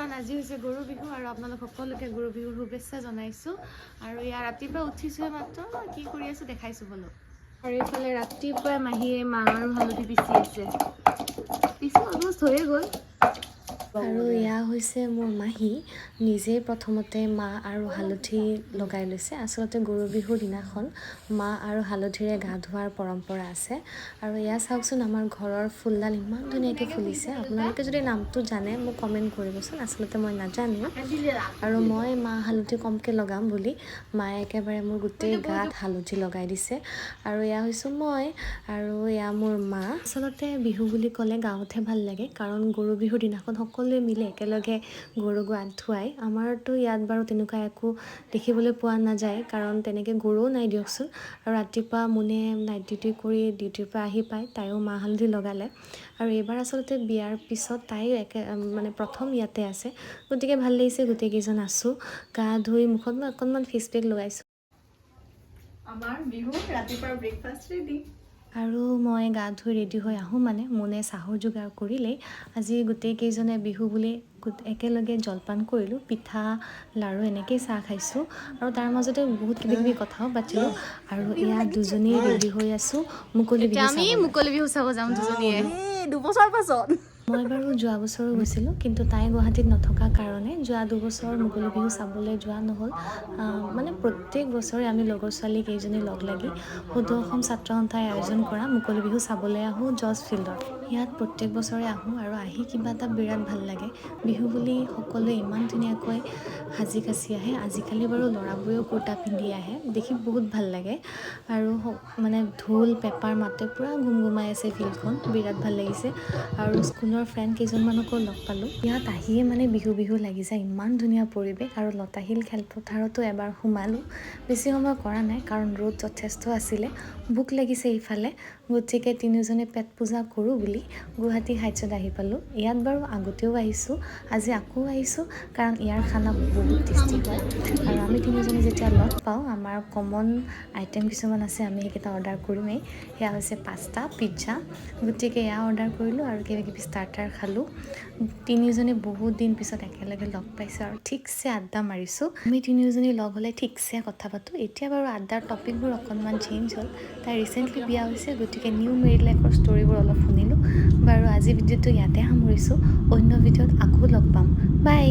Everyone, আজি হৈছে গৰু বিহু আৰু আপোনালোক সকলোকে গৰু বিহুৰ শুভেচ্ছা জনাইছোঁ। আৰু ইয়াৰ ৰাতিপুৱা উঠিছোঁহে মাত্ৰ। কি কৰি আছোঁ দেখাইছোঁ ব'লক। আৰু এইফালে ৰাতিপুৱাই মাহীয়ে মাহ আৰু হালধি পিচি আছে। পিচি অলমষ্ট হৈয়ে গ'ল। আৰু এয়া হৈছে মোৰ মাহী, নিজেই প্ৰথমতে মাহ আৰু হালধি লগাই লৈছে। আচলতে গৰু বিহুৰ দিনাখন মাহ আৰু হালধিৰে গা ধোৱাৰ পৰম্পৰা আছে। আৰু এয়া চাওকচোন, আমাৰ ঘৰৰ ফুলডাল ইমান ধুনীয়াকৈ ফুলিছে। আপোনালোকে যদি নামটো জানে, মোক কমেণ্ট কৰিবচোন। আচলতে মই নাজানো। আৰু মই মাহ হালধি কমকৈ লগাম বুলি মায়ে একেবাৰে মোৰ গোটেই গাত হালধি লগাই দিছে। আৰু এয়া হৈছোঁ মই আৰু এয়া মোৰ মা। আচলতে বিহু বুলি ক'লে গাঁৱতহে ভাল লাগে, কাৰণ গৰু বিহুৰ দিনাখন সকলোৱে মিলি একেলগে গৰু গা ধুৱায়। আমাৰতো ইয়াত বাৰু তেনেকুৱা একো দেখিবলৈ পোৱা নাযায়, কাৰণ তেনেকৈ গৰুও নাই দিয়কচোন। আৰু ৰাতিপুৱা মুনে নাইট ডিউটি কৰি ডিউটিৰ পৰা আহি পাই তাইও মাহ হালধি লগালে। আৰু এইবাৰ আচলতে বিয়াৰ পিছত তাইও একে মানে প্ৰথম ইয়াতে আছে, গতিকে ভাল লাগিছে। গোটেইকেইজন আছোঁ। গা ধুই মুখত মই অকণমান ফেচ পেক লগাইছোঁ। আমাৰ বিহু ৰাতিপুৱা ব্ৰেকফাষ্ট ৰেডি। আৰু মই গা ধুই ৰেডি হৈ আহোঁ মানে মোনে চাহৰ যোগাৰ কৰিলেই। আজি গোটেইকেইজনে বিহু বুলি একেলগে জলপান কৰিলোঁ, পিঠা, লাড়ু, এনেকেই চাহ খাইছোঁ। আৰু তাৰ মাজতে বহুত কিবা কিবি কথাও পাতিলোঁ। আৰু এয়া দুজনীয়ে ৰেডি হৈ আছোঁ মুকলি এতিয়া বিহু আমি চাবলৈ। মুকলি বিহু চাব যাম দুজনীয়ে। 2 বছৰ পাছত। মই বাৰু যোৱা বছৰো গৈছিলোঁ, কিন্তু তাই গুৱাহাটীত নথকা কাৰণে যোৱা 2 বছৰ মুকলি বিহু চাবলৈ যোৱা নহ'ল। মানে প্ৰত্যেক বছৰে আমি লগৰ ছোৱালী কেইজনী লগ লাগি সদৌ অসম ছাত্ৰ সন্থাই আয়োজন কৰা মুকলি বিহু চাবলৈ আহোঁ জজ ফিল্ডত। ইয়াত প্ৰত্যেক বছৰে আহোঁ আৰু আহি কিবা এটা বিৰাট ভাল লাগে। বিহু বুলি সকলোৱে ইমান ধুনীয়াকৈ সাজি কাচি আহে। আজিকালি বাৰু ল'ৰাবোৰেও কুৰ্তা পিন্ধি আহে, দেখি বহুত ভাল লাগে। আৰু মানে ঢোল পেঁপাৰ মাতে পূৰা গুমগুমাই আছে ফিল্ডখন, বিৰাট ভাল লাগিছে। আৰু স্কুলৰ ফ্ৰেণ্ড কেইজনমানকো লগ পালোঁ। ইয়াত আহিয়ে মানে বিহু বিহু লাগি যায়, ইমান ধুনীয়া পৰিৱেশ। আৰু লতাশিল খেলপথাৰতো এবাৰ সোমালোঁ। বেছি সময় কৰা নাই, কাৰণ ৰ'দ যথেষ্ট আছিলে। ভোক লাগিছে ইফালে, গতিকে তিনিওজনে পেট পূজা কৰোঁ বুলি গুৱাহাটী হাইটছত আহি পালোঁ। ইয়াত বাৰু আগতেও আহিছোঁ, আজি আকৌ আহিছোঁ, কাৰণ ইয়াৰ খানা বহুত টেষ্টি হয়। আৰু আমি তিনিওজনী যেতিয়া লগ পাওঁ, আমাৰ কমন আইটেম কিছুমান আছে, আমি সেইকেইটা অৰ্ডাৰ কৰিমেই। সেয়া হৈছে পাস্তা, পিজ্জা। গতিকে এয়া অৰ্ডাৰ কৰিলোঁ আৰু কিবা কিবি ষ্টাৰ্টাৰ খালোঁ। তিনিওজনী বহুত দিন পিছত একেলগে লগ পাইছোঁ আৰু ঠিকছে আড্ডা মাৰিছোঁ। আমি তিনিওজনী লগ হ'লে ঠিকছে কথা পাতোঁ। এতিয়া বাৰু আড্ডাৰ টপিকবোৰ অকণমান চেঞ্জ হ'ল। তাই ৰিচেণ্টলি বিয়া হৈছে, গতিকে নিউ মেৰিড লাইফৰ ষ্টৰিবোৰ অলপ শুনিলোঁ। বাৰু, আজি ভিডিঅ'টো ইয়াতে সামৰিছোঁ। অন্য ভিডিঅ'ত আকৌ লগ পাম। বাই।